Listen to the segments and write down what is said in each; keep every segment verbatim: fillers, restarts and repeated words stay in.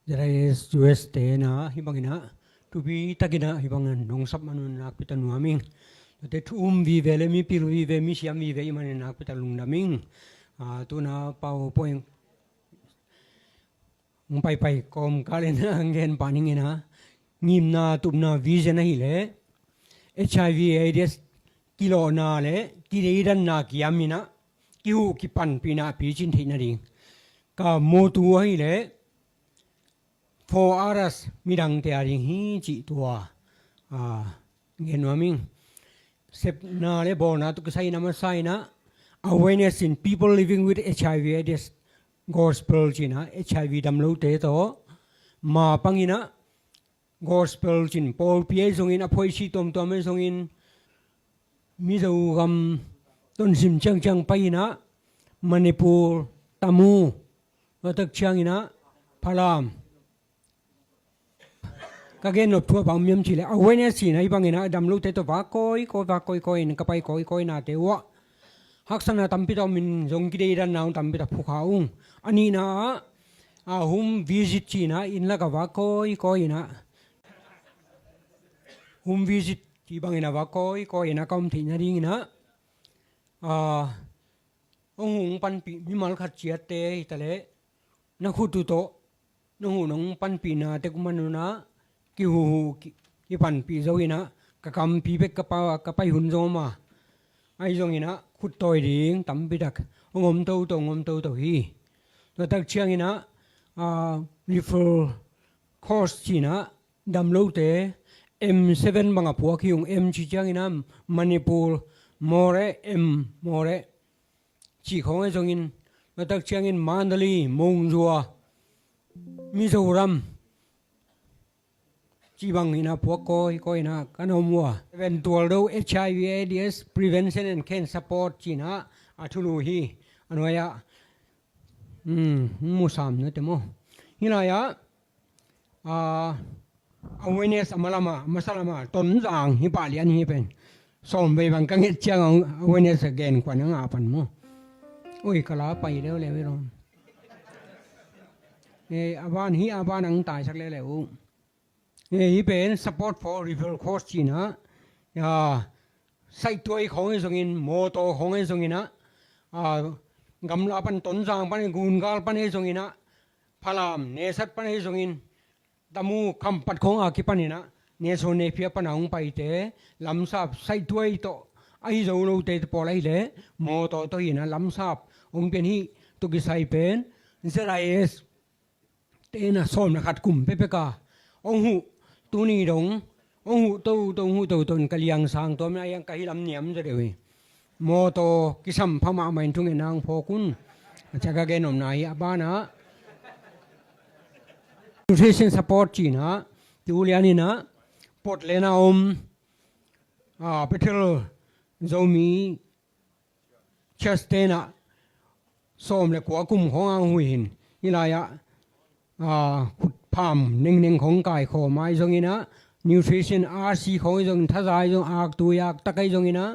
ZIS US te na hih bangin ah thupi takin ah hih bangin hong sap man un nakpi tak nuam ing. Tuate thu um vive le mipil vive, misiam vive ahih manin nakpi tak lungdam ing. Ah, tu-in ah PowerPoint hong paipai kawmkal in ah hong gen pah ning in ah, ngimna tupna vision ahih leh HIV AIDS kilawhna le kideidanna kiam in ah kihuh kipanpihna picin theih nading. Ka motto ahih leh for others, midangte a ding hi cih tua, ah, gen nuam ing. Sepna le bawlna tawh kisai in ah masa in ah awareness in people living with HIV AIDS gospel ci-in ah HIV dam lote tawh mapang in ah gospel ci-in pawlpi ahi zongin, a phuaisi tuamtuam ahi zongin, Mizo gam Tonzang ciangciang pai in ah Manipur, Tamu, tua tak ciangin ah Falam, ka gen nop thu a bang om hiam cih leh awareness ci-in ah hih bangin ah dam lote tawh vak kawikawi, vak kawikawi in ka pai kawikawi nate uh ah haksatna tampi tak om in zong kideidanna hong tampi tak phukha ung. A nihna ah, ah, home visit ci-in ah inn lakah vak kawikawi in ah, home visit cih bangin ah vak kawikawi in ah ka om theih nading in ah, ah, hong huh hong panpih mimal khat ciatte hi ta leh na khut uh tawh nong huh nong panpihna tek uh man un ah kihuhhuh ki, kipanpih zo in ah, ka kampi bek ka pa, ka pai hun zong om a, ahi zongin ah khut tawi ding tampi tak hong om toto, hong om toto hi. Tua tak ciangin ah, ah, referral cost ci-in ah dam lote M seven bang a puak hi ung. M cih ciangin ah Manipur, Moreh, M Moreh cih khawng ahi zongin, tua tak ciangin Mandalay, Monywa, Mizoram cih bangin ah puak kawikawi in ah ka na om uh a. Eventual do HIV AIDS prevention and care support ci-in ah a thulu hi. A nuai ah, hmm, musam na te maw. Hih lai ah, ah, awareness a malam ah, masa lam ah Tonzang hi pah lian hi pen. Sawm vei bang ka nget ciang a awareness a gen kua na ngah pan maw. Ui, ka la pai leuleu hi lo. Eh, a ban hi, a ban ang taisak leuleu uh. Eh, hih pen support for referral cost ci-in ah, ya, saihtuai khawng ahi zongin, mawtaw khawng ahi zongin ah, ah, gamla pan, Tonzang pan, Gungal pan ahi zongin ah, Falam, Naisat pan ahi zongin, Tamu, Khampat khawng a kipan in ah, National Napier pan a hong paite, lamsap saihtuai tawh, ahi zo lote pawl ahih leh mawtaw tawh hi in ah lamsap hong pian hi. Tua kisai pen ZIS te na sawm le khat kum pepek a hong huh, tuni dong hong huh toto, hong huh toto in ka liang sang tuam in ah, a hiang ka hi lam niam zaw deuh hi. Mawtaw kisam pha mahmah in thungetna hong phawk un. A ciang ka gen nopna hi. A ban ah nutrition support ci-in ah, tu lian in ah Portland a om, ah, Bethel Zomi Church te in ah sawm le kua kum khawng a hong huh hi in. Hih lai ah, ah, khut pham nengneng khawng kaikhawm ahi zongin ah, nutrition, RC khawng ahi zongin, thaza ahi zong, aktui aktak ahi zongin ah,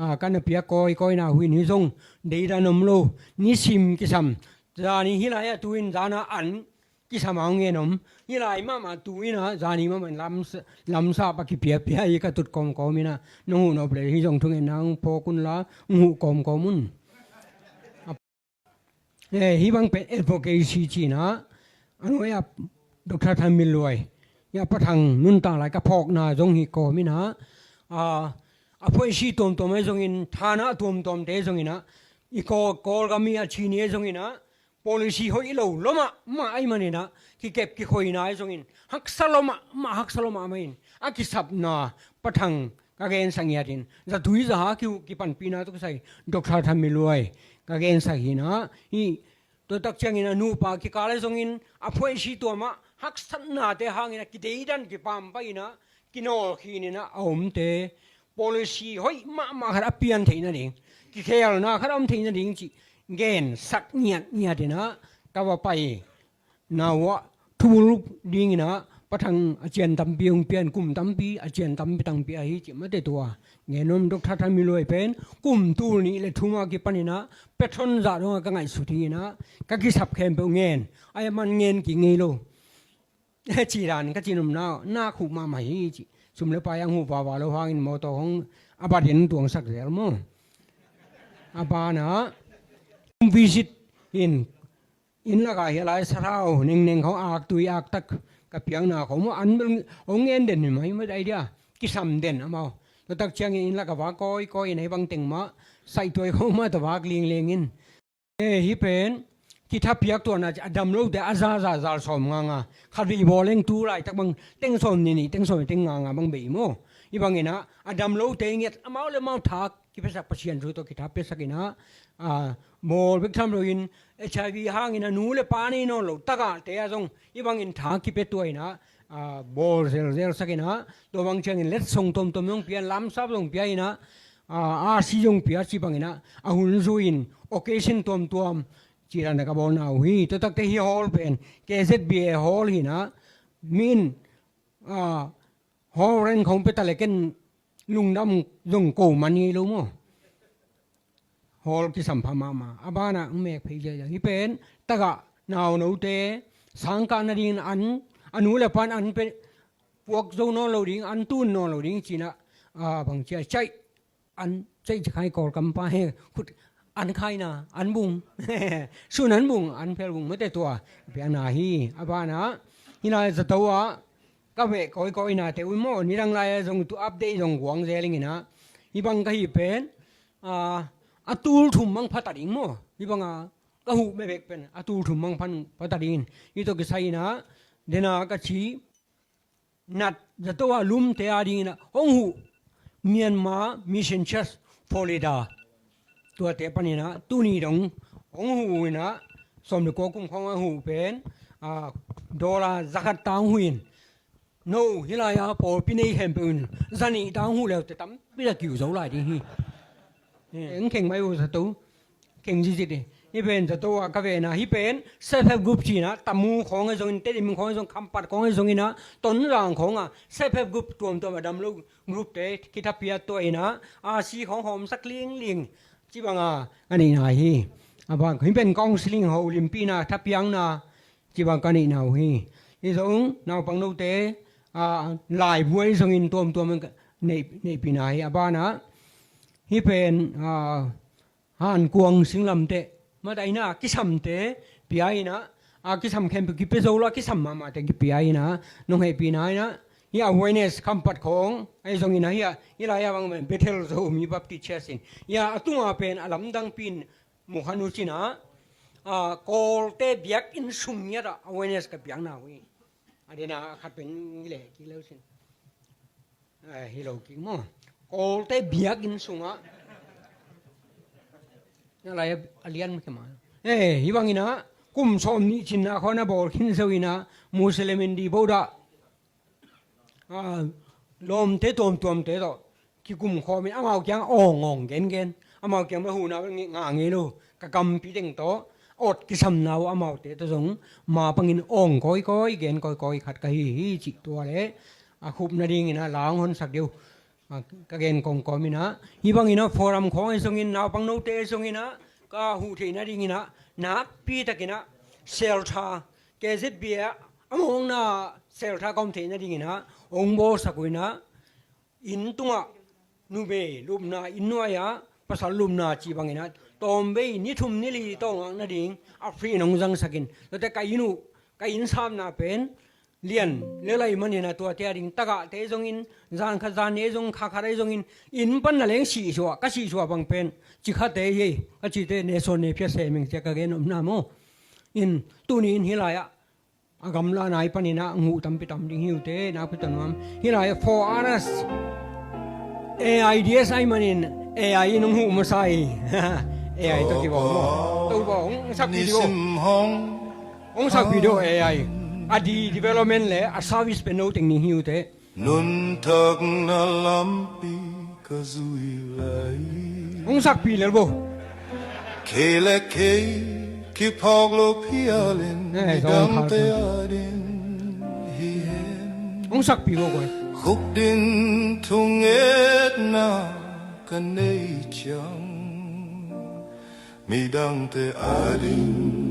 ah, ka na piak kawikawi in ah huh hi in. Hih zong deidan om lo, nisim kisam. Zani hih lai ah tu-in zan a an kisam a hong ngen om. Hih lai mahmah tu-in ah zani mahmah in lam, lamsap a kipiapia hi. Ka tut kawmkawm in ah, nong huh nop leh hih zong thungetna hong phawk un la, hong huh kawmkawm un. Eh, hih bang pen advocacy ci-in ah, a nuai ah Doctor Thanminluai, ya, Pa Thang nuntak lai ka phawkna zong hi kawm in ah, ah, a phuaisi tuamtuam ahi zongin, thana tuamtuamte zongin ah, i Kawl, Kawlgam i a cini ahi zongin ah, policy hoih lo lua mahmah ahih manin ah, kikep kikhoina ahi zongin, haksa lua mahmah, haksa lua mahmah in, a kisapna, Pa Thang ka gensak ngiat in, zatui zaha kihuh kipanpihna tawh kisai Doctor Thanminluai ka gensak hi in ah, hih tua tak ciangin a nupa kikal ahi zongin, a phuaisi tuam ah haksatnate hangin a kideidan kipampai in ah, kinawlkhin in ah a omte, policy hoih mahmah khat a pian theih nading, kikhelna khat a om theih nading cih gensak ngiatngiat in ah, ka va paina uh ah thubul dingin ah Pa Thang a cian tampi hong pian, kum tampi, a cian tampi tangpi ahi cih mate tua. Gen om, Doctor Thanminluai pen kum tul nih le thum a kipan in ah patron zah dong a ka ngaihsut hi in ah, ka kisap khempeuh ngen, a man ngen kik ngei lo. Cih dan ka cih nopna, nak huh mahmah hi cih. Sum le pai ang huh vava lo hangin mawtaw hong a batin tuangsak zel maw. A banah home visit in, inn lakah hi a lai sathau nengneng khawng aktui aktak ka piakna khawng maw, an bel hong ngen den hi mai mai dai dia. Kisam den amau. Tua tak ciangin inn lakah vak kawikawi in hei bang teng mah saihtuai khawng mah tawh vak lingleng in. E, hih pen kithapiak tuahna a dam lote a za za zal sawm nganga, khatvei bawl leng tu laitak bang teng sawm nih nih, teng sawm teng nganga bang bei maw. Hih banginah a dam lote ngiat amau le amau thak kipiasak, Pasian thu tawh kithapiasak inah, a, bawl bek tham loin HIV hangin a nu le pa nei nawn lo tagahte ah zong hih bangin thak kipia tuah inah, a, bawl zelzel sak inah, tua bang ciangin letsong tuamtuam zong pia in, lamsap zong pia inah, a, RC zong pia cih banginah a hun zui-in occasion tuamtuam cih dan a ka bawlna uh hi. Tua takte hih hall pen KZBA hall hinah, min, a, hall rent khawng pia ta le ken lungdam zong ko man ngei lo maw. Hall kisam pha mahmah. A banah hong mek phei ziazia. Hih pen tagah naunote sangkah nadingin an, a nu le pan an pe puak zo nawn lo ding, an tun nawn lo ding cinah, a, bang cia caih an caih ci khai Kawlkam pa he khut an khaina, an bung. Sun an bung, an phel bung mate tua piakna hi. A banah hih lai zato ah ka veh kawikawi nate uh maw, nidang lai-a zong tu update zong guang zel inginah, hih bang ka hih pen, a, a tul thum bang pha ta ding maw. Hih banga ka huh mebek pen a tul thum bang phan pha ta dingin, hih tawh kisai inah dena ka ci nat zato a lumte a dinginah hong huh Myanmar Mission Church Florida, tuate paninah tuni dong hong huh inah, sawm le kua kum khawng a huh pen, a, dollar zakhat ta hong huh in. No, hih lai-a pawlpi nei khempeuh in zanih ta hong huh leute tampi a kiu zo lai ding hi. Eng kheng mai uh zato. Keng zizit hi. Hih pen zato a ka vena, hih pen self help group cinah, Tamu khawng ahi zongin, Tedim khawng ahi zong, Khampat khawng ahi zonginah, Tonzang khawngah self help group tuamtuam a dam lo groupte kithapiak tuah inah, RC khawng hawmsak lingling cih banga ka neihna hi. A bang hih pen counseling, holimpihna, thapiakna cih bang ka neihna uh hi. Hih zong naupang note, a, laibu ahi zongin tuamtuam neih, neihpihna hi. A banah hih pen, a, Hankuang singlamteh madaina a kisamte pia inah, a kisam khempeuh kipia zo lo a kisam mahmahte kipia inah, nong hehpihna inah, hih awareness Khampat khawng ahi zonginah, hih a, hih lai-a bang Bethel Zomi Baptist Church in, hih a, a tunga pen a lamdangpi in mukhan uh cinah, a, Kawlte biakinn sung ngiatah awareness ka piakna uh hi. A dena a khat pen ngi leh kik leu sin. Eh, hi lo kik maw. Kawlte biakinn sungah. Na lai a lian khe ma. Eh, hih banginah kum sawm nih cinna khawng a bawl khin zo inah Muslim in di bodah, a, lawmte tuamtuamte tawh kikum khawmin amau kiang awngawng gengen, amau kiang mah huhna ngah ngei lo, ka kampi teng tawh awt kisamna uh amaute tawh zong ma pangin awng kawikawi gen kawikawi khat ka hi hi cih tua le a khup nadingin a la hong honsak dih uh. A, ka gen kawmkawm inah, hih bangin a forum khawng ahi zongin, naupang note ahi zongin a, ka huh theih nadingin a, nakpi takin a, shelter, K Z B A a mawkna shelter ka om theih nadingin a hong bawlsak uh inah, inn tungah numei lupna, inn nuai-ah pasal lupna cih bangin a, tawmvei ni thum ni li tawh ngak nading a free in hong zangsak in. Tuate ka inn uh, ka inn sapna pen lian le lai manin a, tuate a ding tagahte zongin, zan khat zan ni zong, kha khat ahi zongin, inn panna leng sihsuah, ka sihsuah bang pen cikhate hi, ka cite ne sawn ne phiat semeng cia ka gen omna maw. In tuni in hih lai-ah a gamla nai panin a nguh tampi tam ding hi uh teh, nakpi ta nuam. Hih lai-ah four hours A I D S ahi manin A I in hong huh masa hi. A I tawh kibawm maw. Topa hong sakpih dih uh. Hong sakpih dih uh A I. A di development le a service pen no teng ning hi uh teh. Nuntakna lampi ka zui lai. Hong sakpih lel bo. Kei le kei kiphawk loh phialin, eh, midangte ading hi hen. Hong sakpih bo guai. Khukdin thungetna ka nei ciang, midangte ading